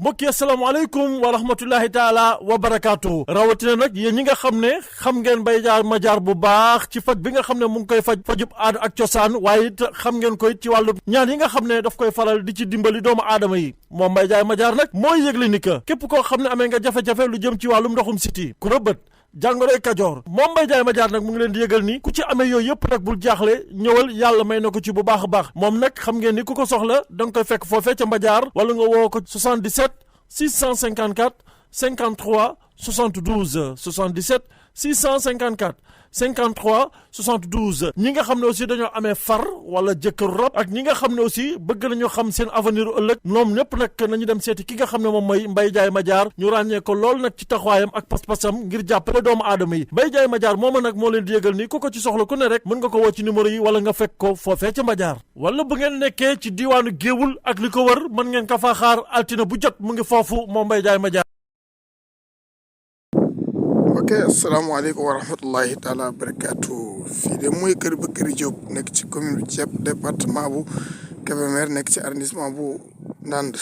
mbokk yi asalaamaaleykum wa rahmatullahi taala wa barakaatu rawatina nag yéen ñi nga xam ne xam ngeen Mbaye Diaye Madiar bu baax ci faj bi nga xam ne mu ngi koy fajub aada ak cosaan waaye it xam ngeen koy ci wàllu ñaan yi nga xam ne daf koy faral di ci dimbali doomu aadama yi moom Mbaye Diaye Madiar nag mooy yëgle ni que képp koo xam ne amee nga jafe-jafe lu jëm ci wàllum ndoxum siti ku rëbët jàngoroy kajoor moom Mbaye Diaye Madiar nag mu ngi leen di yëgal ni ku ci amee yooyu yëpp nag bul jaaxle ñëwal yàlla may na ko ci bu baax a baax moom nag xam ngeen ni ku ko soxla da nga koy fekk foofee ca Madiar wala nga woo ko 77 654 53 72 77 654 53 72 ñi nga xam ne aussi dañoo amee far wala jëkkëru rab ak ñi nga xam ne aussi bëgg nañu xam seen avenir ëllëg ñoom ñëpp nag nañu dem seeti ki nga xam ne moom mooy Mbaye Diaye Madiar ñu ràññee ko lool nag ci taxawaayam ak pas-pasam ngir jàppale doomu aadama yi Mbaye Diaye Madiar mooma nag moo leen di yëgal ni ku ko ci soxla ku ne rek mën nga ko woo ci numéro yi wala nga fekk ko foofee ca Madiar wala bu ngeen nekkee ci diiwaanu Géewul ak li ko wër mën ngeen ka faa xaar altine bu jot mu ngi foofu moom Mbaye Diaye Madiar. ok asalaamaaleykum wa rahmatullahi taala wa barakaatu fii de mooy kër Bakary Diop nekk ci commune bu Thiep département bu Kébémer nekk ci arrondissement bu Ndande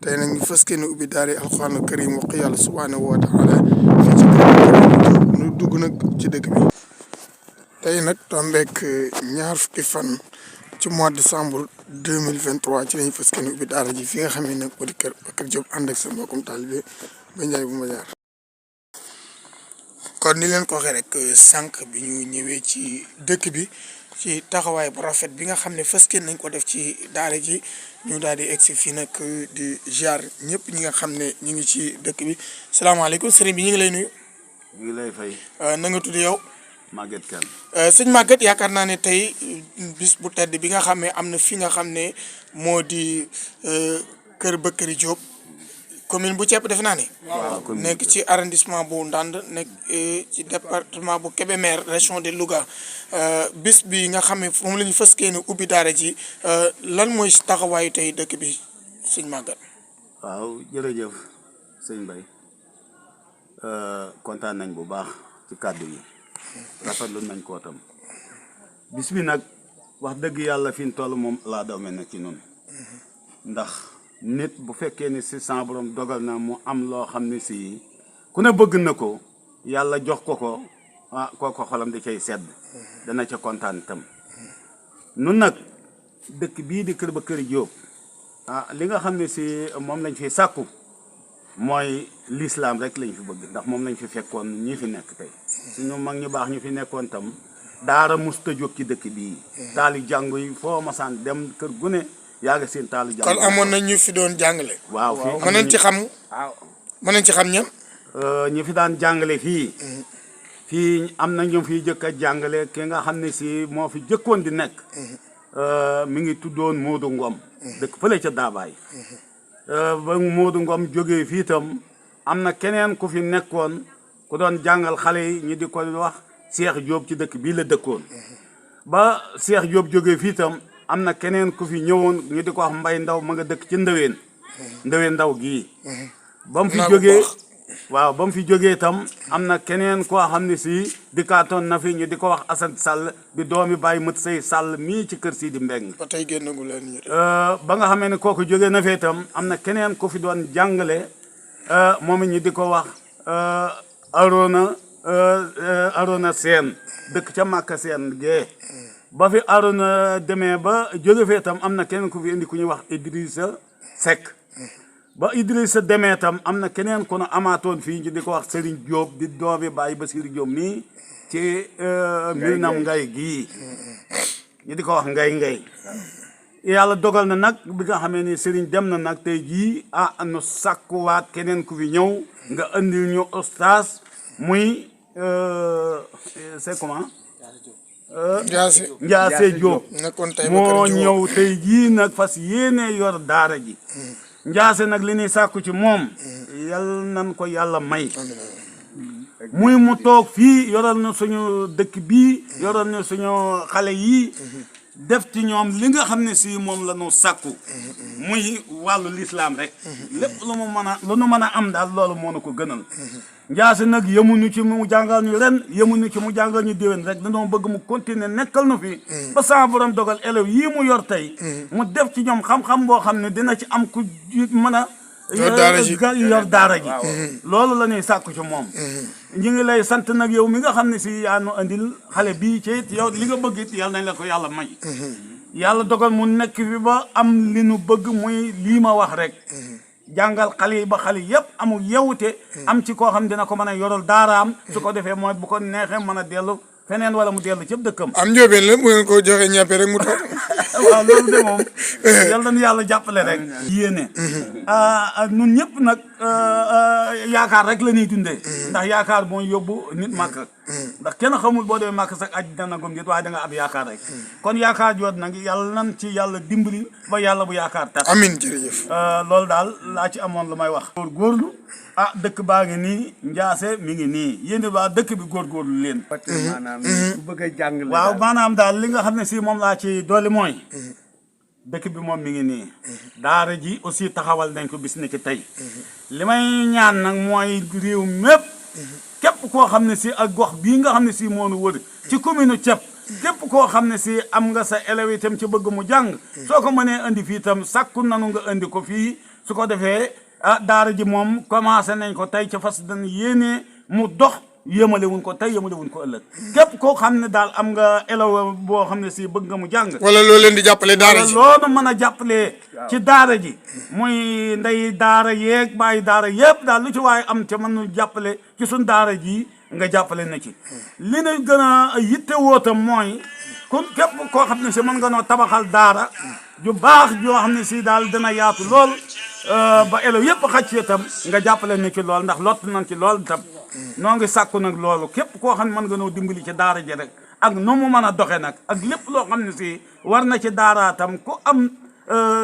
tey nag ñu fas yéene ubbi daara alxuraanu karim wax yàlla subhaanahu wa taala fii ci kër Bakary Diop ñu dugg nag ci dëkk bi tey nag tombeek ñaar fukki fan ci mois de décembre 2023 ci lañu fas yéene ubbi daara ji fi nga xam ne nag moo di kër Bakary Diop ànd ak sa mbokkum taalibe Mbaye Diaye bu Madiar. kon ni leen ko waxee rek sànq bi ñu ñëwee ci dëkk bi ci taxawaay bu rafet bi nga xam ne fas yéene nañ ko def ci daara ji ñu daal di egsi fii nag di ziar ñëpp ñi nga xam ne ñu ngi ci dëkk bi salaamaaleykum sëriñ bi ñu ngi lay nuyu. ñu ngi lay fay. na nga tudd yow. Maguette Kane. sëñ Maguette yaakaar naa ne tey bis bu tedd bi nga xam ne am na fi nga xam ne moo di kër Bakary Diop. commune bu Thiep defe naa ne. waaw nekk ci arrondissement bu Ndande nekk ci département bu Kébémer région de Louga bis bi nga xam ne moom la ñu fas yéene ubbi daara ji lan mooy taxawaayu tey dëkk bi sëñ Maguette. waaw jërëjëf sëñ Mbaye kontaan nañ bu baax ci kàddu yi rafetlu nañ ko tam bis bi nag wax dëgg yàlla fi ñu toll moom laa doome na ci noonu ndax. nit bu fekkee ni si sa borom dogal na mu am loo xam ne si ku ne bëgg na ko yàlla jox ko kooko xolam da cay sedd dana ca kontaan itam nun nag dëkk bii di kër Bakary Diop li nga xam ne si moom lañ fi sàkku mooy l'islam rek lañ fi bëgg ndax moom lañ fi fekkoon ñi fi nekk tey suñu mag ñu baax ñu fi nekkoon tam daara musta jóg ci dëkk bii taali jàngu yi foo masaan dem kër gu ne yaa ngi seen taalu jàng kon amoon na ñu fi doon jàngale. waaw fii mën nañ ci xam. waaw mën nañ ci xam ñan. ñi fi daan jàngale fii. fii am na ñu fi jëkk a jàngale ki nga xam ne si moo fi jëkkoon di nekk. mi ngi tuddoon Modou Ngom. dëkk fële ca Daabaay. ba Modou Ngom jógee fii itam am na keneen ku fi nekkoon ku doon jàngal xale yi ñu di ko wax Cheikh Diop ci dëkk bii la dëkkoon. ba Cheikh Diop jógee fii itam. am na keneen ku fi ñëwoon ñu di ko wax Mbay Ndaw ma nga dëkk ci Ndeween Ndaw gii ba mu fi jógee waaw ba mu fi jógee itam am na keneen koo xam ne si dikkaatoon na fi ñu di ko wax Assane Sall di doomi Baye Mët Sey Sall mii ci kër si di Mbeng ba tey génnagu leen ñu ba nga xamee ne kooku jógee na fi itam am na keneen ku fi doon jàngale moom it ñu di ko wax Arona Seen dëkk ca Màkka Seen gee ba fi Arona demee ba jóge fee tam am na keneen ku fi indi ku ñuy wax Idrissa Seck ba Idrissa demee tam am na keneen ku nu amaatoon fii ñu di ko wax Serigne Diop di doomi Baye Basir Diop nii ci Minam Ngay gii ñu di ko wax ngay yàlla dogal na nag bi nga xamee ni Serigne dem na nag tey jii nu sàkkuwaat keneen ku fi ñëw nga andil ñu oustaz muy c'est comment Njaase Diop moo ñëw tey jii nag fas yéene yor daara ji Njaase nag li ñuy sàkku ci moom yal nan ko yàlla may muy mu toog fii yoral na suñu dëkk bii yoral na suñu xale yi def ci ñoom li nga xam ne si moom la ñu sàkku muy wàllu lislaam rek lépp lu nu mën a am daal loolu moo na ko gënal Njaase nag yemuñu ci mu jàngal ñu ren yemuñu ci mu jàngal ñu déwén rek dañoo bëgg mu continuer nekkal nu fi ba sa borom dogal élèves yii mu yor tey mu def ci ñoom xam-xam boo xam ne dina ci am ku mën a yor daara ji loolu la ñuy sàkku ci moom ñu ngi lay sant nag yow mi nga xam ne si yaa nu andil xale bii ci it yow li nga bëgg it yàlla nañ la ko yàlla may yàlla dogal mu nekk fi ba am li nu bëgg muy lii ma wax rek jàngal xale yi ba xale yëpp amul yewute am ci koo xam dina ko mën a yoral daaraam su ko defee mooy bu ko neexee mën a dellu feneen wala mu dellu cëpp dëkkam am njóobeen la mu ngeen ko joxe ñàppe rek mu toog waaw loolu de moom yal nañu yàlla jàppale rek yéene nun ñëpp nag yaakaar rek la ñuy dundee ndax yaakaar mooy yóbbu nit màkk ndax kenn xamul boo demee màkk sax aj dana gom dit waaye da nga am yaakaar rek kon yaakaar joot nag yàlla nan ci yàlla dimbali ba yàlla bu yaakaar tax amiin jërëjëf loolu daal laa ci amoon lu may wax góorgóorlu dëkk baa ngi nii Njaase mi ngi nii yéen waa dëkk bi góorgóorlu leen maanaam ku bëgg a jàng waaw maanaam daal li nga xam ne si moom laa ci dooli mooy dëkk bi moom mi ngi nii daara ji aussi taxawal nañ ko bis ni ki tey li may ñaan nag mooy réew mépp képp koo xam ne si ak gox bii nga xam ne si moonu wër ci commune Thiep képp koo xam ne si am nga sa élève itam ci bëgg mu jàng soo ko mënee indi fii itam sàkku nanu nga indi ko fii su ko defee daara ji moom commencé nañ ko tey ca fas dañ yéenee mu dox yéemale wuñ ko tey yéemale wuñ ko ëllëg képp koo xam ne daal am nga élève boo xam ne si bëgg nga mu jàng wala loo leen di jàppale daara ji loolu mën a jàppale ci daara ji muy ndey daara yeeg bàyyi daara yëpp daal lu ci waaye am ca mën nu jàppale ci suñ daara ji nga jàppale na ci li na gën a yitte wootam mooy kon képp koo xam ne si mën nga noo tabaxal daara ju baax joo xam ne si daal dina yaatu lool ba élèves yëpp xaj ci itam nga jàppale na ci lool ndax lott nañ ci lool itam noo ngi sàkku nag loolu képp koo xam ne mën nga noo dimbali ci daara ji rek ak nu mu mën a doxe nag ak lépp loo xam ne si war na ci daara tam ku am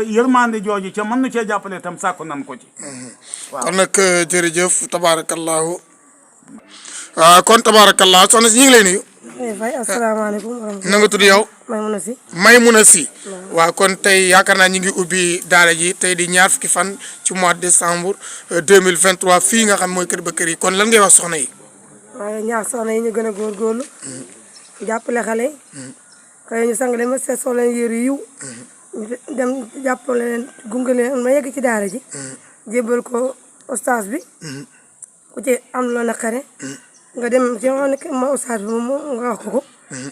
yërmande jooju ca mën na cee jàppale itam sàkku nan ko ci waaw kon nag jërëjëf tabarakallahu kon tabarakallahu soxna si ñu ngi lay nuyu fay asalaamaaleykum wa rahmatulah. na nga tudd yow Maymuna Si. Maymuna Si waaw kon tey yaakaar naa ñu ngi ubbi daara ji tey di ñaar fukki fan ci mois de décembre 2023 fii nga xam mooy Kër Bakary yi kon lan ngay wax soxna yi waaye ñaax soxna yi ñu gën a góorgóorlu jàppale xale yi xëy ñu sang leen ma seet soxla leen yëru yiw dem jàppale leen gunge leen ma yegg ci daara ji jébbal ko oustaz bi ku ci am loo naqare nga dem ci ma oustaz bi moom nga wax ko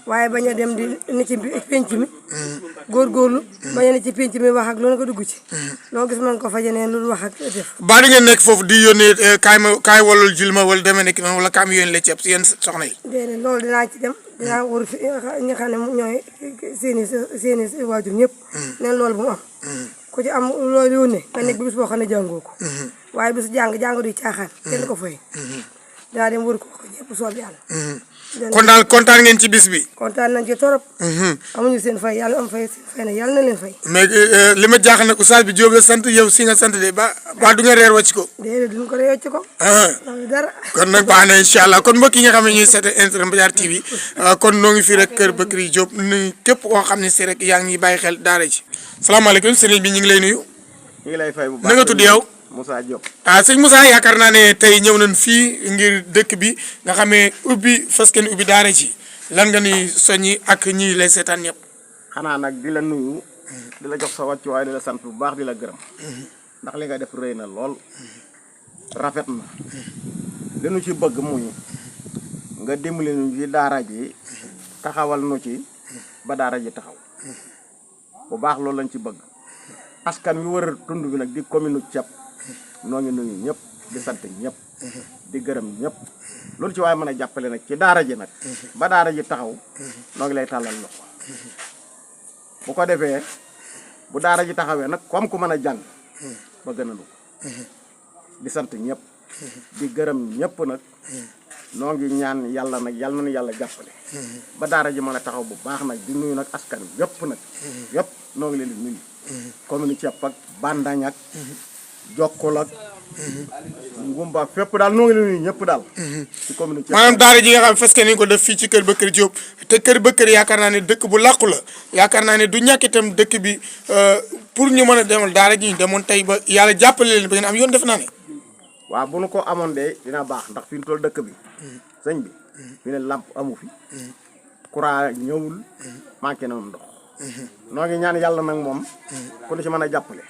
waaye bañ a dem di ni ci penc mi góorgóorlu bañ a ni ci penc mi wax ak loolu nga dugg ci loo gis mën ko fajanee lu wax ak def baa di ngeen nekk foofu di yónnee kaay walul jil ma wala demee nekk noonu wala kaam yónnee la ceeb si yéen soxna yi déedéet loolu dinaa ci dem dinaa wër fi ñi xam ne ñooy seeni waajur ñëpp neen loolu bu mu am ku ci am loolu yónnee nga nekk bi bis boo xam ne jàngoo ko waaye bisu jàng du caaxaan kenn ko fay dinaa dem wër ko wax ñëpp soob yàlla kon daal kontaan ngeen ci bis bi kontaan nañ ci torop amuñu seen fay yàlla am fay seen fay na yàlla na leen fay mais li ma jaaxal nag oustaz bi Diop la sant yow si nga sant de ba du nga reer wàcc ko déedéet duñ ko reer wàcc ko dara kon nag baax na incha allah kon mbokk yi nga xam ne ñuy seete Internet Mbadiar TV kon noo ngi fii rek Kër Bakary Diop nuyu képp koo xam ne si rek yaa ngi bàyyi xel daara ji salaamaaleykum sëriñ bi ñu ngi lay nuyu ñu ngi lay fay bu baax na nga tudd yow Moussa Diop sëñ Moussa yaakaar naa ne tey ñëw nañ fii ngir dëkk bi nga xamee ubbi fas kenn ubbi daara ji lan nga ni soññi ak ñi lay seetaan ñëpp xanaa nag di la nuyu di la jox sa wàccuwaay di la sant bu baax di la gërëm ndax li nga def rëy na lool rafet na li nu ci bëgg muy nga dimbali nu ci daara ji taxawal nu ci ba daara ji taxaw bu baax loolu lañ ci bëgg askan wi wër tund bi nag di commune Thiep noo ngi nuyu ñëpp di sant ñëpp di gërëm ñëpp loolu ci waaye mën a jàppale nag ci daara ji nag ba daara ji taxaw noo ngi lay tàllal loxo bu ko defee bu daara ji taxawee nag comme ku mën a jàng ba gën a lu di sant ñëpp di gërëm ñëpp nag noo ngi ñaan yàlla nag yàlla na nu yàlla jàppale ba daara ji mën a taxaw bu baax nag di nuyu nag askan yëpp nag yëpp noo ngi leen di nuyu commune Thiep ak Bandañ ak Jokkul ak Ngumba fépp daal noo ngi leen nuyu ñëpp daal ci commune Thiep maanaam daara ji nga xam fas nañ ko def fii ci Kër Bakary Diop te Kër Bakary yaakaar naa ne dëkk bu làqu la yaakaar naa ne du ñàkk itam dëkk bi pour ñu mën a demal daara ji ñu demoon tey ba yàlla jàppale leen ba ngeen am yoon def naa ne waaw bu nu ko amoon de dina baax ndax fi ñu toll dëkk bi sëñ bi fi ne làmp amu fi courant ñëwul manqué na ndox noo ngi ñaan yàlla nag moom ku nu ci mën a jàppale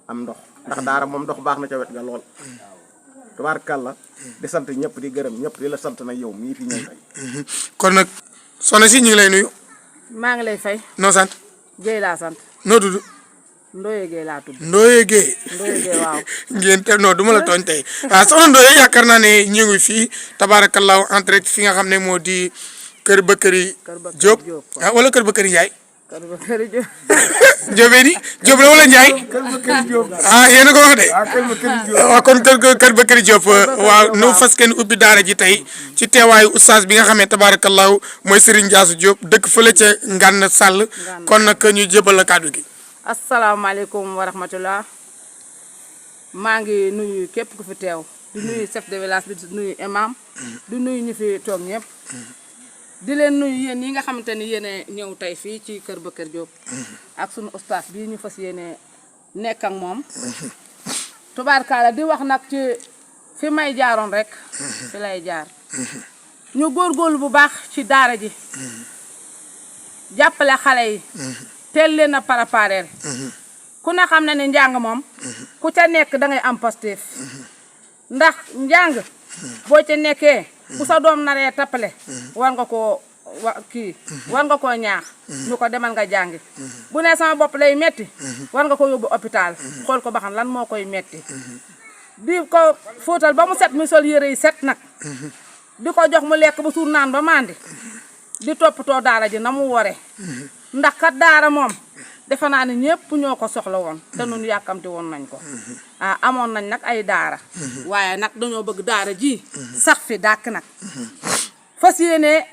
am ndox ku ndax daara moom dox baax na ca wet ga lool tubaarkàlla di sant ñëpp di gërëm ñëpp di la sant na yow mii fi ñëw tey kon nag soxna si ñu ngi lay nuyu maa ngi lay fay noo sant Guèye laa sant noo tudd Ndoye Guèye laa tudd Ndoye Guèye Ndoye Guèye waaw ngeen te non du ma la tooñ tey waaw soxna Ndoye yaakaar naa ne ñu ngi fii tabaarakallaahu en direct fi nga xam ne moo di kër Bakary Diop ah wala kër Bakary Ndiaye kër Bakary Diop Diopé di Diop la wala Ndiaye ah yéen a ko wax de waaw kon kër Bakary Diop waaw nu fas kenn ubbi daara ji tey ci teewaayu oustaz bi nga xam ne tabaarakallaahu mooy Serigne Diassou Diop dëkk fële ca Ngane Sall kon nag ñu jébal la kàddu gi asalaamaaleykum wa rahmatullah maa ngi nuyu képp ku fi teew di nuyu chef de village bi di nuyu imam di nuyu ñu fi toog ñëpp di leen nuyu yéen yi nga xamante ni yéene ñëw tey fii ci kër Bakary Diop ak sunu ustaas bii ñu fas yéene nekk ak moom tubaarkaala di wax nag ci fi may jaaroon rek fi lay jaar ñu góorgóorlu bu baax ci daara ji jàppale xale yi teel leen a préparer ku ne xam na ne njàng moom ku ca nekk da ngay am Pastef ndax njàng boo ca nekkee bu sa doom naree tappale war nga koo war nga koo ñaax ñu ko demal nga jàngi bu ne sama bopp lay metti war nga ko yóbbu hôpital xool ko ba xam lan moo koy metti di ko fóotal ba mu set muy sol yére yi set nag di ko jox mu lekk ba suur naan ba mandi di toppatoo daara ji na mu ware ndax kat daara moom defe naa ne ñëpp ñoo ko soxla woon te nun yàkkamti woon nañ ko ah amoon nañ nag ay daara waaye nag dañoo bëgg daara ji sax fi dàkk nag fas yéene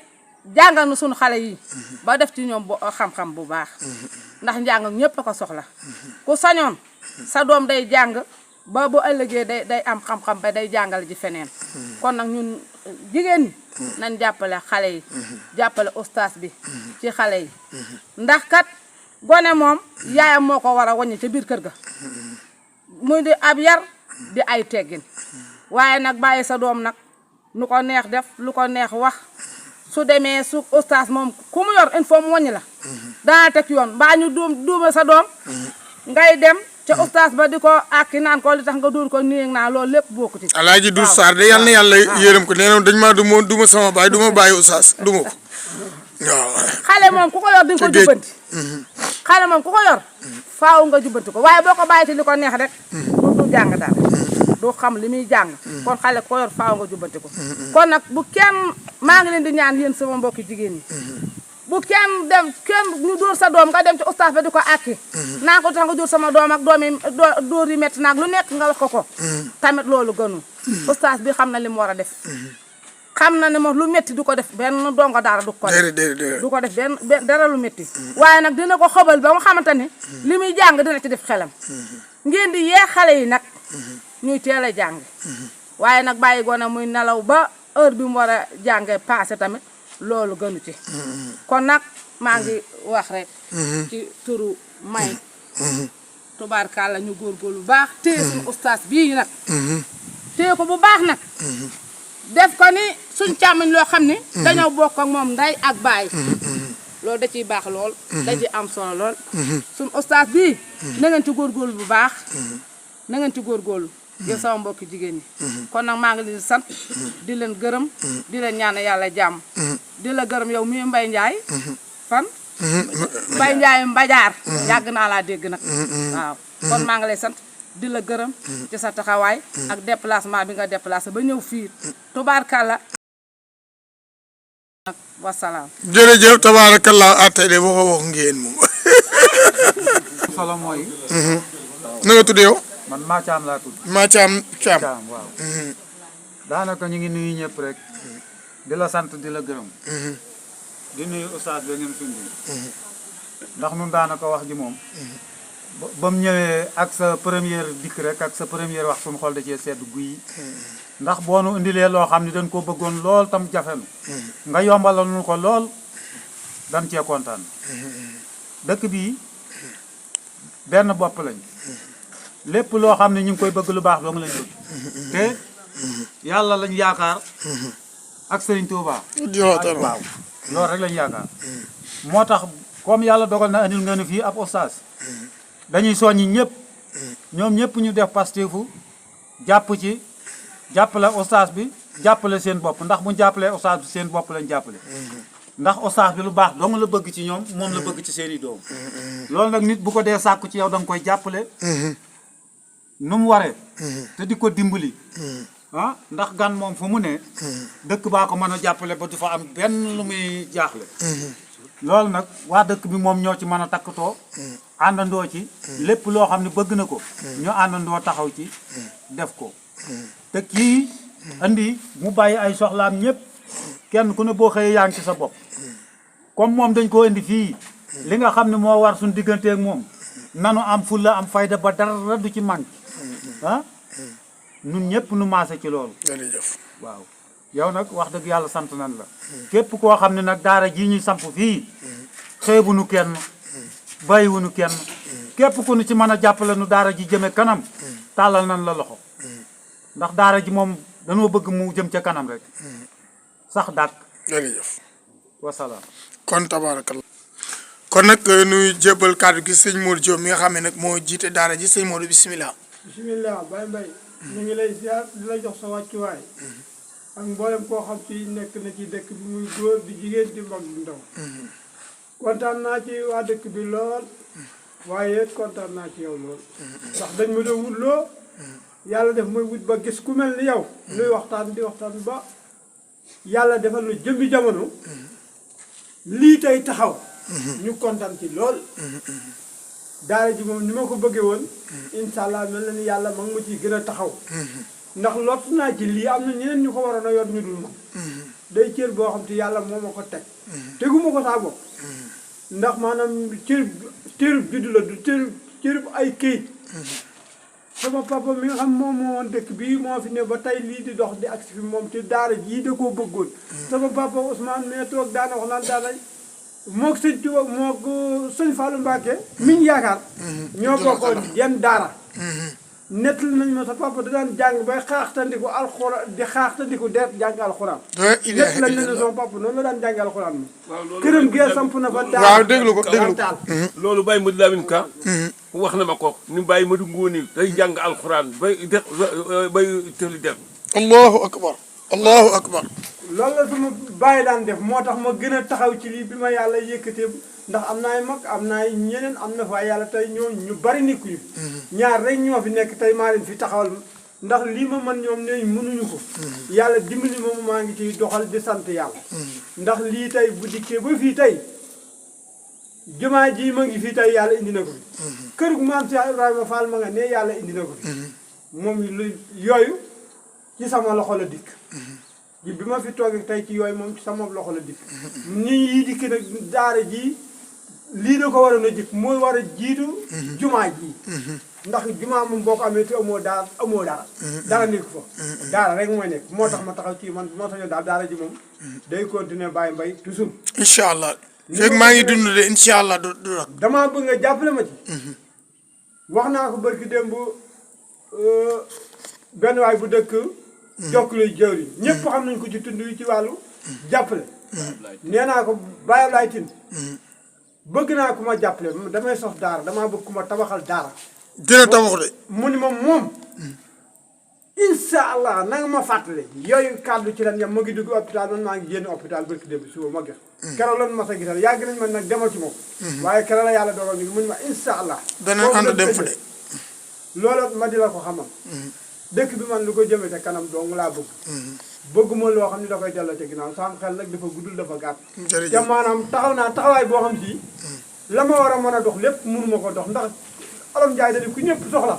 jàngal na suñu xale yi ba def ci ñoom xam-xam bu baax ndax njàng ñëpp a ko soxla ku sañoon sa doom day jàng ba bu ëllëgee day am xam-xam ba day jàngale ji feneen kon nag ñun jigéen ñi nañ jàppale xale yi jàppale ustaas bi ci xale yi ndax kat gone moom yaayam moo ko war a wàññi ca biir kër ga muy di ab yar di ay teggin waaye nag bàyyi sa doom nag nu ko neex def lu ko neex wax su demee su ustaas moom ku mu yor il faut mu wàññi la dana teg yoon mbaa ñu duuma sa doom ngay dem ca ustaas ba di ko àkki naan ko li tax nga dóor ko nii naa loolu lépp bokku ci Alaaji Doudou Sarr de yal na yàlla yërëm ko nee na dañ maa duma sama baay duma bàyyi ustaas duma ko waaw xale moom ku ko yor di nga ko jubbanti xale moom ku ko yor faaw nga jubbanti ko waaye boo ko bàyyi ci li ko neex rek du jàng dara du xam li muy jàng kon xale ku ko yor faaw nga jubbanti ko kon nag bu kenn maa ngi leen di ñaan yéen sama mbokki jigéen ñi bu kenn ñu dóor sa doom nga dem ci ustaas ba di ko àkki naa ko tax nga dóor sama doom ak doomi dóor yi métti naag lu nekk nga wax ko tamit loolu gënu ustaas bi xam na li mu war a def xam na ne moom lu métti du ko def benn dongo dara du ko def du ko def benn dara lu métti waaye nag dina ko xobal ba nga xamante ni li muy jàng dina ci def xelam ngeen di yee xale yi nag ñuy teel a jàng waaye nag bàyyi gone muy nelaw ba heure bi mu war a jànge passé tamit loolu gënu ci kon nag maa ngi wax rek ci turu may tubaarkàlla ñu góorgóorlu bu baax téye suñu ustaas bii nag téye ko bu baax nag def ko ni suñ càmmiñ loo xam ni dañoo bokk ak moom nday ak baay loolu da ciy baax lool da ciy am solo lool suñ ustaas bii na ngeen ci góorgóorlu bu baax na ngeen ci góorgóorlu yow sama mbokki jigéen ñi kon nag maa ngi leen di sant di leen gërëm di leen ñaan yàlla jàmm di la gërëm yow mi Mbaye Ndiaye fan Mbaye Ndiaye Mbajaar yàgg naa laa dégg nag waaw kon maa ngi lay sant di la gërëm ci sa taxawaay ak déplacement bi nga déplacé ba ñëw fii tubaarkàlla wasalaam jërëjëf tabaarakallaa tey de wax ngeen moom solo mooy na nga tudd yow man Mathiam laa tudd Mathiam Thiam waaw daanaka ñu ngi nuyu ñëpp rek di la sant di la gërëm di nuyu ustaas bi ngeen findi ndax nun daanaka wax ji moom ba mu ñëwee ak sa première dikk rek ak sa première wax suñu xol da cee sedd guy ndax boo nu indilee loo xam ne dañ ko bëggoon lool tam jafenu nga yombalal nu ko lool dañ cee kontaan dëkk bii benn bopp lañ lépp loo xam ne ñu ngi koy bëgg lu baax doo nga lañ bëgg te yàlla lañ yaakaar ak Serigne Touba waaw loolu rek lañ yaakaar moo tax comme yàlla dogal na andil nga ne fii ab ustaas dañuy soññi ñëpp ñoom ñëpp ñu def pastefu jàpp ci jàppale oustaz bi jàppale seen bopp ndax bu jàppalee oustaz bi seen bopp lañ jàppale ndax oustaz bi lu baax dong la bëgg ci ñoom moom la bëgg ci seen i doom loolu nag nit bu ko dee sàkku ci yow da nga koy jàppale nu mu waree te di ko dimbali ah ndax gan moom fu mu ne dëkk baa ko mën a jàppale ba du fa am benn lu muy jaaxle loolu nag waa dëkk bi moom ñoo ci mën a takkatoo àndandoo ci lépp loo xam ne bëgg na ko ñu àndandoo taxaw ci def ko te kii andi mu bàyyi ay soxlaam ñëpp kenn ku ne boo xëyee yaa ngi ci sa bopp comme moom dañ koo indi fii li nga xam ne moo war suñu digganteeg moom nanu am fulla am fayda ba dara du ci manqué ah ñun ñëpp nu maase ci loolu jërëjëf waaw yow nag wax dëgg yàlla sant nan la képp koo xam ne nag daara ji ñuy samp fii xeebuñu kenn bàyyiwuñu kenn képp ku nu ci mën a jàppale nu daara ji jëme kanam tàllal nan la loxo ndax daara ji moom dañoo bëgg mu jëm ca kanam rek sax dàkk jërëjëf wasalaam kon tabarakallah kon nag nuy jébbal kàddu gi sëñ Modou Diop mi nga xam ne nag moo jiite daara ji sëñ Modou bisimilah. bisimilah Baye Mbaye ñu ngi lay ziar di la jox sa wàccuwaay ak mboolem koo xam ci nekk na ci dëkk bi muy góor di jigéen di mag di ndaw kontaan naa ci waa dëkk bi lool waaye kontaan naa ci yow lool ndax dañ ma doon wutloo yàlla def mooy wut ba gis ku mel ni yow luy waxtaan di waxtaan ba yàlla defal lu jëmbi jamono lii tey taxaw ñu kontaan ci lool daara ji moom ni ma ko bëggee woon incha allah mel na ni yàlla ma ngi ma ciy gën a taxaw ndax lott naa ci lii am na ñeneen ñu ko waroon a yor ñu dul ma day cër boo xam te yàlla moo ma ko teg teguma ko saa bopp ndax maanaam cërub juddu la du cërub ay këyit sama papa mi nga xam moom moo woon dëkk bii moo fi ne ba tey lii di dox di agsi fi moom ci daara jii da koo bëggoon sama papa Ousmane mais toog daana wax naan daana moog sëñ Tuba moog sëñ Fallou Mbacke miñ yaakaar ñoo bokkoon yenn daara nettali nañ ma sa papa da daan jàng bay xaaxtandiku alxuraan di xaaxtandiku deet jàng alxuraan nett lañ ne sama papa noonu la daan jàng alxuraan moom këram gee samp na fa daara waaw déglu ko déglu ko taal loolu Baye Modou Lamine Ka wax na ma ko ni Baye Modou Ngóoni day jàng alxuraan bay tëli dem allahu akbar allahu akbar loolu la sama bàyyi daan def moo tax ma gën a taxaw ci lii bi ma yàlla yëkkatee ndax am naay mag am naay ñeneen am na fa yàlla tey ñoo ñu bari nekkuñu ñaar rek ñoo fi nekk tey maa leen fi taxawal ndax lii ma man ñoom ne mënuñu ko yàlla dimbali ma maa ngi ciy doxal di sant yàlla ndax lii tey bu dikkee ba fii tey jumaa ji ma ngi fii tey yàlla indi na ko fi kër gu maam Cheikh Ibrahima Fall ma nga ne yàlla indi na ko fi moom lu yooyu ci sama loxo la dikk bi ma fi toogee tey ci yooyu moom ci sama loxo la dikk nii yii dikk nag daara ji lii da ko waroon a jëkk mooy war a jiitu jumaa ji ndax jumaa moom boo ko amee te amoo dara nekk fa daara rek mooy nekk moo tax ma taxaw ci man moo tax daal daara ji moom day continuer Baye Mbaye toujours incha allah léegi maa ngi dund de incha allah du rak damaa bëgg nga jàppale ma ci wax naa ko barki démb benn waay bu dëkk jokkule jëwriñ ñëpp xam nañ ko ci tund yi ci wàllu jàppale nee naa ko Baye Laay Tin bëgg naa ku ma jàppale damay sos daara damaa bëgg ku ma tabaxal daara dina tabax de mu ni moom incha allah na nga ma fàttale yooyu kàddu ci lan yam ma ngi dugg hôpital man maa ngi génn hôpital barki démb suba ma gis keroog lan ma sa gisal yàgg nañ man nag demal ci moom waaye keroog la yàlla dogal ñu mu ni ma incha allah dana ànd dem fa de loolu ma di la ko xamal dëkk bi man lu ko jëmee te kanam dong laa bëgguma loo xam ne da koy delloo ca ginnaaw sama xel nag dafa guddul dafa gàtt te maanaam taxaw naa taxawaay boo xam si la ma war a mën a dox lépp mënuma ko dox ndax Olof Njaay dañu ku ñëpp soxla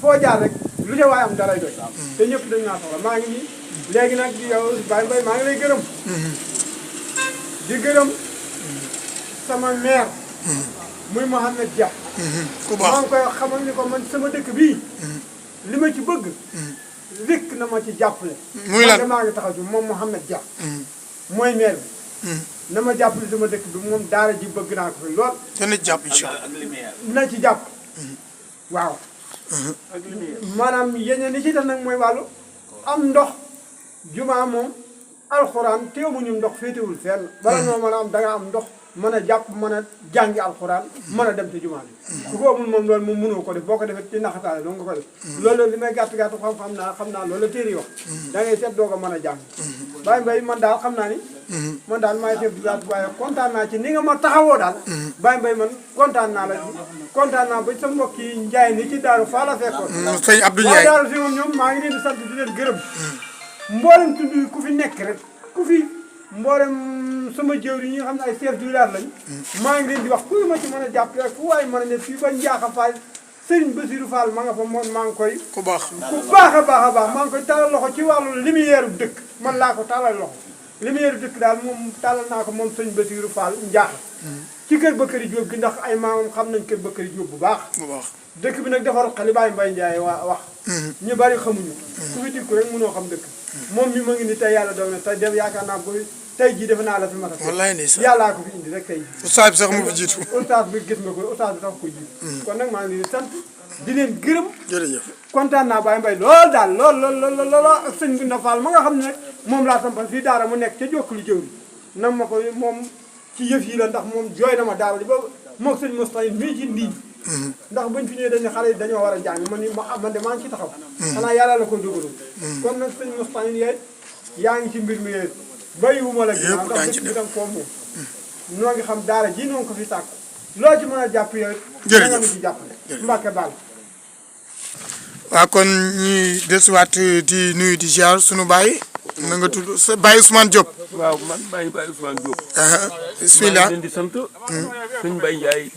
foo jaar rek lu ca waay am dalay doy te ñëpp dañ naa soxla maa ngi nii léegi nag yow Baye Mbaye maa ngi lay gërëm di gërëm sama maire muy Mouhamed Dia ku baax maa ngi koy xamal ni ko man sama dëkk bii li ma ci bëgg rikk na ma ci jàppale muy lan maa ngi taxaw ci moom Mouhamed Dia mooy maire bi na ma jàppale sama dëkk bi moom daara ji bëgg naa ko fi lool dana jàpp incha allah na ci jàpp waaw maanaam yeneen li ci def nag mooy wàllu am ndox jumaa moom alxuraan teewuñu ndox féetewul fenn bala noo mën a am danga am ndox mën a jàpp mën a jàngi alxuraan mën a dem ci jumaa bi ku ko amul moom loolu moom mënoo ko def boo ko defee ci naxataale doo nga ko def loolu li may gàtt xam naa loolu la téere yi wax da ngay seet doo ko mën a jàng Baye Mbaye man daal xam naa ni man daal maay chef du village waaye kontaan naa ci ni nga ma taxawoo daal Baye Mbaye man kontaan naa la kontaan naa ba sa mbokk yi njaay ni ci daaru faa la fekkoon sëñ Abdou waaye Ndiaye daal fi moom ñoom maa ngi leen di sant di leen gërëm mboolem tudd yi ku fi nekk rek ku fi mboolem sama jëwri yi nga xam ne ay chef du village lañ maa ngi leen di wax ku ma ci mën a jàpp rek fu waaye mën a ne fii ba Njaaxa Fall Serigne Bassirou Fall ma nga fa moom maa ngi koy ku baax a baax maa ngi koy talal loxo ci wàllu lumière dëkk man laa ko talal loxo lumière dëkk daal moom talal naa ko moom Serigne Bassirou Fall Njaaxa ci kër Bakary Diop gi ndax ay maamam xam nañ kër Bakary Diop bu baax dëkk bi nag dafa roqali Baye Mbaye Ndiaye wax ñu bari xamuñu ku fi dikku rek mënoo xam dëkk moom mi ma ngi ni tey yàlla doon na tey def yaakaar naa ko tey jii defe naa la fi mat a wallaay ndeysaan yàllaa ko fi indi rek tey oustaz bi sax mu fi jiitu oustaz bi gis nga ko oustaz bi sax ko jiitu kon nag maa ngi leen di sant di leen gërëm jërëjëf kontaan naa Baye Mbaye lool daal lool ak sëñ bi na Fall ma nga xam ne nag moom laa sampal fii daara mu nekk ca jokkulu jëw bi nam ma ko moom ci yëf yi la ndax moom jooy na ma daara ji ba moog sëñ Moustapha mii ci ndiñ ndax buñ fi ñëwee dañu xale yi dañoo war a jàng man de maa ngi ci taxaw xanaa yàlla la ko dugaloon kon nag sëñ Moustapha yaa ngi ci mbir mi yee bàyyiwuma la ginnaaw ndax dëkk bi danga koo moom noo ngi xam daara ji noo ngi ko fi sàkk loo ci mën a jàpp yow jërëjëf nga ci jàppale Mbàkke baal waaw kon ñuy desuwaat di nuyu di ziar sunu baay na nga tudd sa baay Ousmane Diop waaw man Baye Ousmane Diop. bismillah maa ngi leen di sant. sëñ Baye Ndiaye.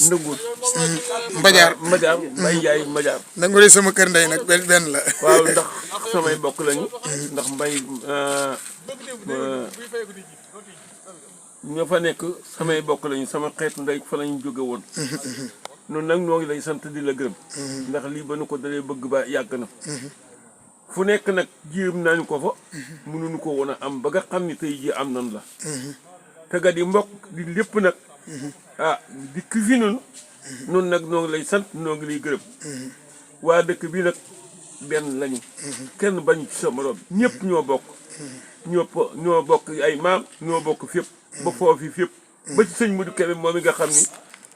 Ndëngut. Mbajaar Baye Ndiaye Mbajaar. nangu de sama kër ndey nag benn la waaw ndax samay bokk lañu. ndax mbay ñoo fa nekk samay bokk lañu sama xeetu ndey fa lañu jóge woon. noonu nag ñoo ngi lay sant di la gërëm. ndax lii ba nu ko dalee bëgg ba yàgg na. fu nekk nag jéem nañu ko fa. mënuñu ko woon a am ba nga xam ni tey jii am nan la. te ga di mbokk di lépp nag. ah di ki fi noonu. noonu nag ñoo ngi lay sant ñoo ngi lay gërëm. waa dëkk bi nag benn lañu. kenn bañ ci sa morom ñëpp ñoo bokk. ñoo bokk ay maam ñoo bokk fépp. ba foofu fépp. ba ci sëñ Modou Kébé moom mi nga xam ni.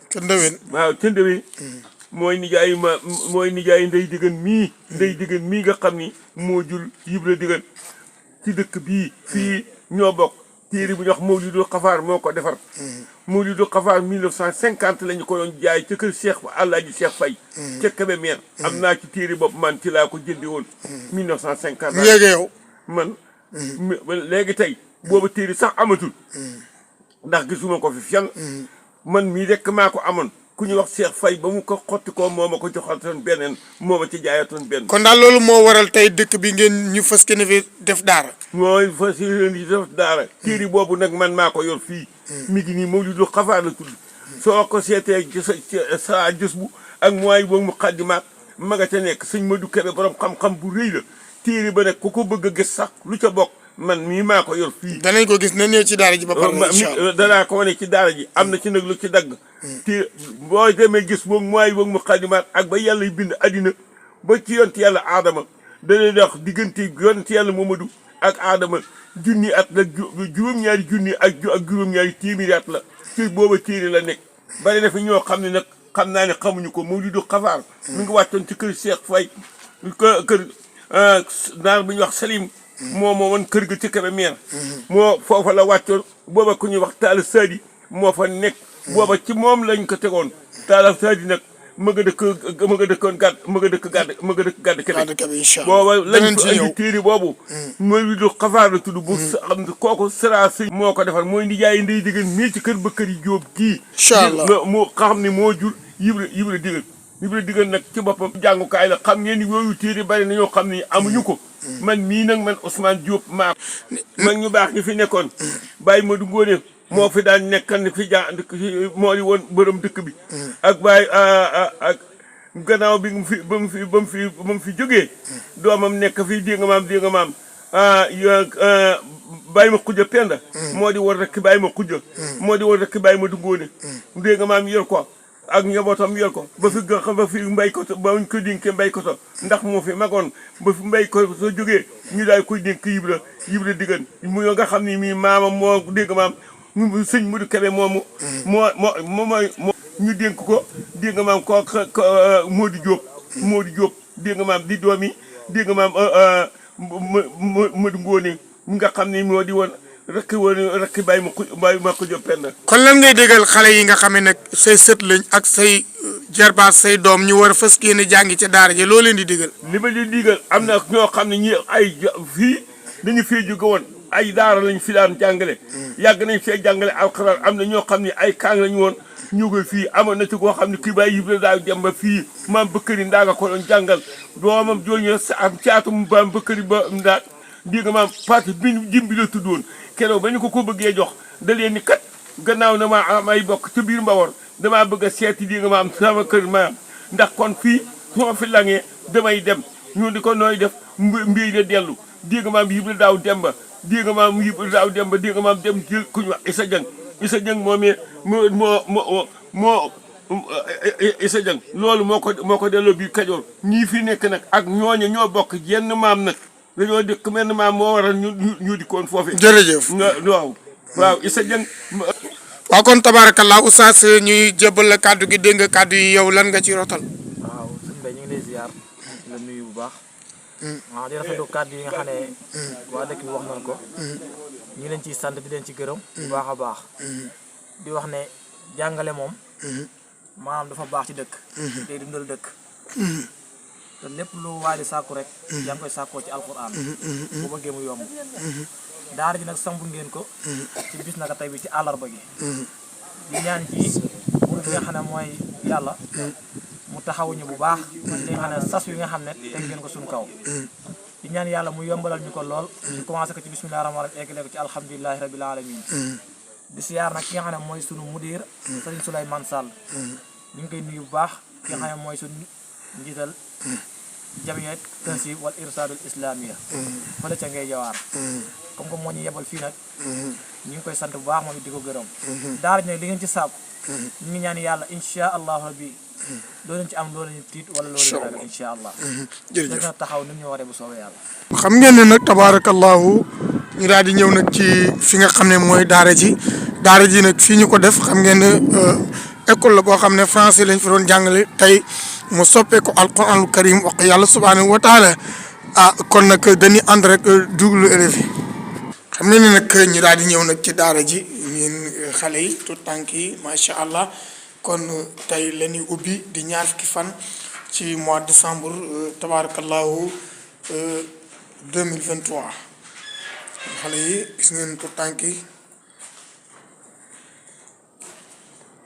ca Ndewen waaw ca Ndewen. mooy nijaay ndey diggan mii nga xam ni moo jur Ibra diggan ci dëkk bii fii ñoo bokk téere bu ñu wax Mawlidul Xafaar moo ko defar. Mawlidul Xafaar 1950 lañu ko doon jaay ca kër Cheikh Alaaji Cheikh Faye. ca Kébémer am naa ci téere bopp man ci laa ko jëndi woon. 1950 léegi yow man léegi tey booba téere sax amatul. ndax gisuma ko fi fenn. man mii rekk maa ko amoon. ku ñu wax Cheikh Faye ba mu ko xotti ko moo ma ko joxatoon beneen moo ma ci jaayatoon benn. kon daal loolu moo waral tey dëkk bi ngeen ñu fas yéene fi def daara. mooy fas yéene di def daara. téere boobu nag man maa ko yor fii. mi ngi nii Mawlidul Xafaar la tudd. soo ko seetee ci sa jës bu ak mooy boobu mu xaddimaat ma nga ca nekk sëñ Modou Kébé borom xam-xam bu rëy la. téere ba nag ku ko bëgg a gis sax lu ca bokk man mii maa ko yor fii. danañ ko gis na ñëw ci daara ji ba pare. incha allah danaa ko wane ci daara ji am na ci nag lu ci dagg. te boo demee gis moom mooy boog mu xadimaat ak ba yàlla bind addina ba ci yonent yàlla aadama dañuy wax diggante yonent yàlla Momadou ak aadama junni at la juróom-ñaari junni ak juróom-ñaari téeméeri at la ci booba téere la nekk. bari na fi ñoo xam ne nag xam naa ne xamuñu ko Mawlidul Xafaar mi ngi wàccoon ci kër Cheikh Faye kër naar bu ñuy wax Salim moo woon kër ga ci Kébémer moo foofa la wàccoon booba ku ñuy wax Talla Sadi moo fa nekk booba ci moom lañ ko tegoon Talla Sadi nag ma nga dëkk gàdd Kébé incha allah booba lañ ko andi téere boobu Mawlidul Xafaar la tudd bu xam kooku sera sëñ moo ko defar mooy nijaay ndey diggan mii ci kër Bakary Diop kii incha allah moo xam ne moo jur Ibra diggan nag ci boppam jàngukaay la xam ngeen ni yooyu téere bari na ñoo xam ne amuñu ko man mii nag man Ousmane Diop mag ñu baax ñu fi nekkoon Baye Modou Ngone moo fi daan nekkan fi moo di woon borom dëkk bi ak Baye ak gannaaw bi ba mu fi jógee doomam nekk fii dégg nga maam Baye ma xujja Penda moo di war rekk Baye ma xujja moo di war rekk Baye Modou Ngone dégg nga maam yor ko ak njabootam yor ko ba fi mbay ko ba ñu ko dénkee mbay ko ndax moo fi magoon ba fi mbay ko soo jógee ñu daal koy dénk Ibra diggan mu nga xam ne mii maamam moo dégg maam sëñ Modou Kébé moomu moo ñu dénk ko dégg nga maam ko Modou Diop dégg nga maam di doomi dégg nga maam Modou Ngóone mi nga xam ne moo di woon rakk bàyyi ma ko Diop penn. kon lan ngay déggal xale yi nga xam ne nag say sët lañ ak say jarbaat say doom ñu war a fas yéene jàngi ca daara ja loo leen di digal. li ma leen digal am na ñoo xam ne ñi ay fii dañu fee jóge woon ay daara lañ fi daan jàngale. yàgg nañ fee jàngale alxuraan am na ñoo xam ne ay kaang lañu woon ñu ngi fii amoon na ci koo xam ne kii bàyyi yib la daaw dem ba fii maam bëkkëri ndaa nga ko doon jàngal doomam jooñu am caatum maam bëkkëri ba ndaat dégg nga maam parti bi jimbi la tuddoon keroog ba ñu ko bëggee jox da leen ni kat gannaaw na maa am ay bokk ci biir Mbawar damaa bëgg a seeti dégg nga maam sama kër maam ndax kon fii su ma fi langee damay dem ñu di ko nooy def mbii la dellu dégg nga maam yib la daaw dem ba dégg nga maam yib la daaw dem ba dégg nga maam dem jël ku ñu wax Issa Dieng moomee moo Issa Dieng loolu moo ko delloo biir Kajoor ñii fi nekk nag ak ñooñu ñoo bokk jenn maam nag dañoo dëkk menn maam moo waral ñu dikkoon foofu. jërëjëf waaw Issa Dieng. waaw kon tabaarakallaa oustaz ñuy jébbal la kàddu gi dégg nga kàddu yi yow lan nga ci rotal. waaw sëñ Mbaye ñu ngi lay ziar la nuyu bu baax. waaw di rafetlu kàddu yi nga xam ne waa dëkk bi wax nañ ko. ñu ngi leen ciy sant di leen ci gërëm. bu baax a baax. di wax ne jàngale moom. maanaam dafa baax ci dëkk. day dundal dëkk. te lépp lu waay di sàkku rek. yaa ngi koy sàkkoo ci alquran. bu bëggee mu yomb. daara ji nag samp ngeen ko. ci bis naka tey bi ci àllarba gi. di ñaan ci buur bi nga xam ne mooy yàlla. mu taxawuñu bu baax. li nga xam ne sas wi nga xam ne teg ngeen ko suñu kaw. di ñaan yàlla mu yombalal ñu ko lool. ñu commencé ko ci bismillahi rahmaani rahiim eggale ko ci alhamdulilahi rabil alamin di siyaar nag ki nga xam ne mooy sunu mudir. Serigne Souleymane Sall. ñu ngi koy nuyu bu baax. ki nga xam ne mooy sunu njiital. jamiyat tansib wal irsadul islamia fële ca ngay jawaar. comme que moo ñu yebal fii nag. ñu ngi koy sant bu baax moom it di ko gërëm. daara ji nag li ngeen ci saabu. ñu ngi ñaan yàlla incha allahu rabbi doo leen ci am loo leen tiit wala loo leen ragal incha allah. jërëjëf dina taxaw ni mu ñu waree bu soobee yàlla. xam ngeen ne nag tabaarakallahu ñu daal di ñëw nag ci fi nga xam ne mooy daara ji nag fii ñu ko def xam ngeen ne école la boo xam ne français lañ fi doon jàngale tey mu soppee ko alquranul karim wax yàlla subhanahu wa taala kon nag dañuy ànd rek duglu élèves yi xam ngeen ne nag ñu daal di ñëw nag ci daara ji ñun xale yi tout tànk yi macha allah kon tey la ñuy ubbi di ñaar fukki fan ci mois de décembre tabaarakallahu 2023 xale yi gis ngeen tout tànk yi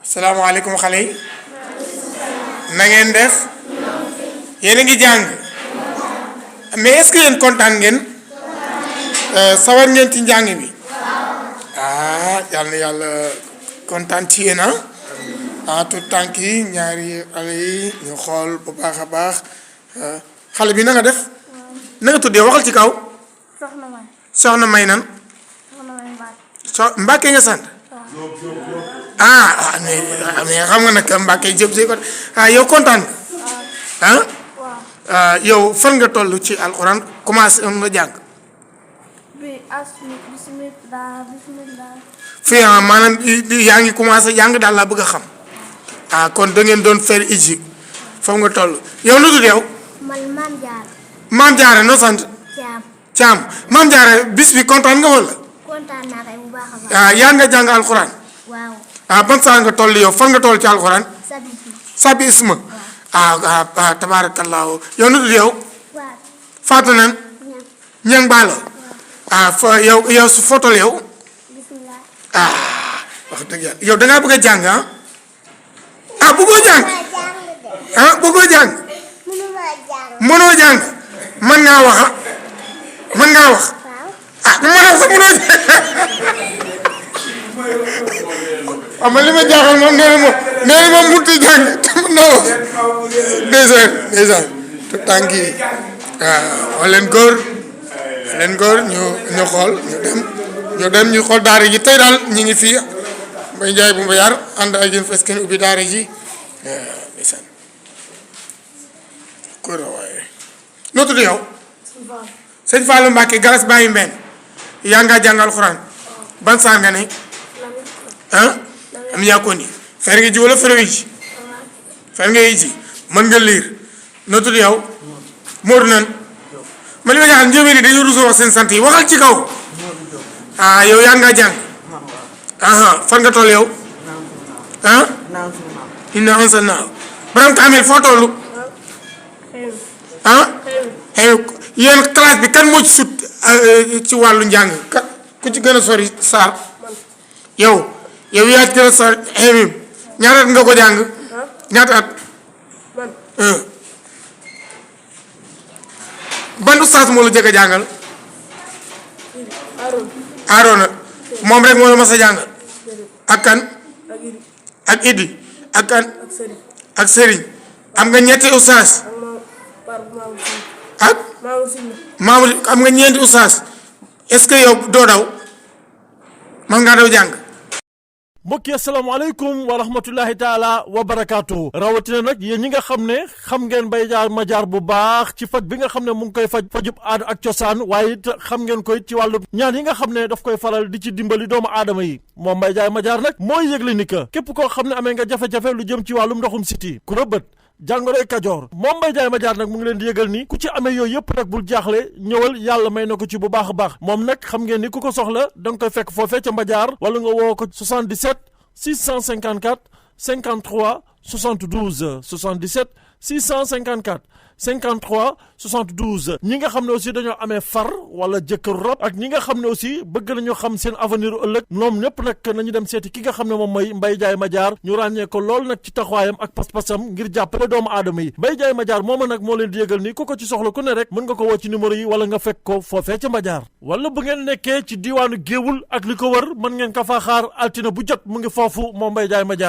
asalaamaaleykum xale yi na ngeen def yéen a ngi jàng mais est-ce que yéen kontaan ngeen sawar ngeen ci njàng bi yal na yàlla kontaan ci yéen tout tànk yi ñaari xale yi ñu xool bu baax a baax xale bi na nga def na nga tuddee waxal ci kaw soxna may nan Mbàkke nga sant mais xam nga nag Mbàkke jëp si ko yow kontaan nga yow fan nga toll ci alxuraan commencé nga jàng fii maanaam yaa ngi commencé jàng daal laa bëgg a xam kon da ngeen doon faire iji foofu nga toll yow nu tudd yow Maam Jaara noo sant Caam Maam Jaara bis bi kontaan nga wala kontaan naa kay bu baax a baax. yaa nga jàng alxuraan waaw. ban saa nga toll yow fan nga toll ci alxuraan sabi isma tabaarakallaahu yow nu tudd yow Faatu nan ñang baalo yow su foo toll yow wax dëgg yàlla yow dangaa bëgg a jàng bëggoo jàng bëggoo jàng mënoo jàng mën ngaa wax mën ngaa wax bu ma wax sax mënoo jàng li ma jaaxal moom nee na moom mënut a jàng te mën naa wax déjà tout tànk yi waaw leen góor ñu xool ñu dem ñu xool daara ji tey daal ñu ngi fii Mbay Njaay bu Mbayar ànd ak yéen fas kenn ubbi daara ji ndeysaan kóor waaye noo tudd yow sëñ Fallou Mbacke galas bàyyi mbenn yaa nga jàng alxuraan ban saar nga ne ah am yaa ko ni fer nga ji wala fer nga ji fer nga ji mën nga liir noo tudd yow Modou nan ma li ma jaaxal njóobeen yi dañoo rusoo wax seen sant yi waxal ci kaw ah yow yaa nga jàng fan nga toll yow inna anzalnaahu borom kaamil foo toll xew yéen classe bi kan moo ci sut ci wàllu njàng ku ci gën a sori saar yow yaa ci gën a sori xew ñaata at nga ko jàng ñaata at ban ustaas moo la jëkk a jàngal Aarona moom rek moo la mas a jàngal ak kan ak Idi ak kan ak Sëriñ am nga ñetti ustaas ak Mamadou am nga ñeenti ustaas est-ce que yow doo daw man ngaa daw jàng mbokk yi asalaamaaleykum wa rahmatullahi taala wa barakaatu rawatina nag yéen ñi nga xam ne xam ngeen Mbaye Diar Madiar bu baax ci faj bi nga xam ne mu ngi koy fajub aada ak cosaan waaye it xam ngeen koy ci wàllu ñaan yi nga xam ne daf koy faral di ci dimbali doomu aadama yi moom Mbaye Diar Madiar nag mooy yëgle ni que képp koo xam ne amee nga jafe-jafe lu jëm ci wàllum ndoxum siti ku rëbët jàngoroy kajoor moom Mbaye Diar Madiar nag mu ngi leen di yëgal ni ku ci amee yooyu yëpp nag bul jaaxle ñëwal yàlla may na ko ci bu baax a baax moom nag xam ngeen ni ku ko soxla da nga koy fekk foofee ca Madiar wala nga woo ko 77 654 53 72 77 654 53 72 ñi nga xam ne aussi dañoo amee far wala jëkkër rob ak ñi nga xam ne aussi bëgg nañu xam seen avenir ëllëg ñoom ñëpp nag nañu dem seeti ki nga xam ne moom mooy Mbaye Diar Madiar ñu ràññee ko lool nag ci taxawaayam ak pas-pasam ngir jàppale doomu aadama yi Mbaye Diar Madiar mooma nag moo leen di yëgal ni ku ko ci soxla ku ne rek mën nga ko woo ci numéro yi wala nga fekk ko foofee ca Madiar wala bu ngeen nekkee ci diiwaanu Géewul ak li ko wër mën ngeen ko faa xaar altine bu jot mu ngi foofu moom Mbaye Diar Madiar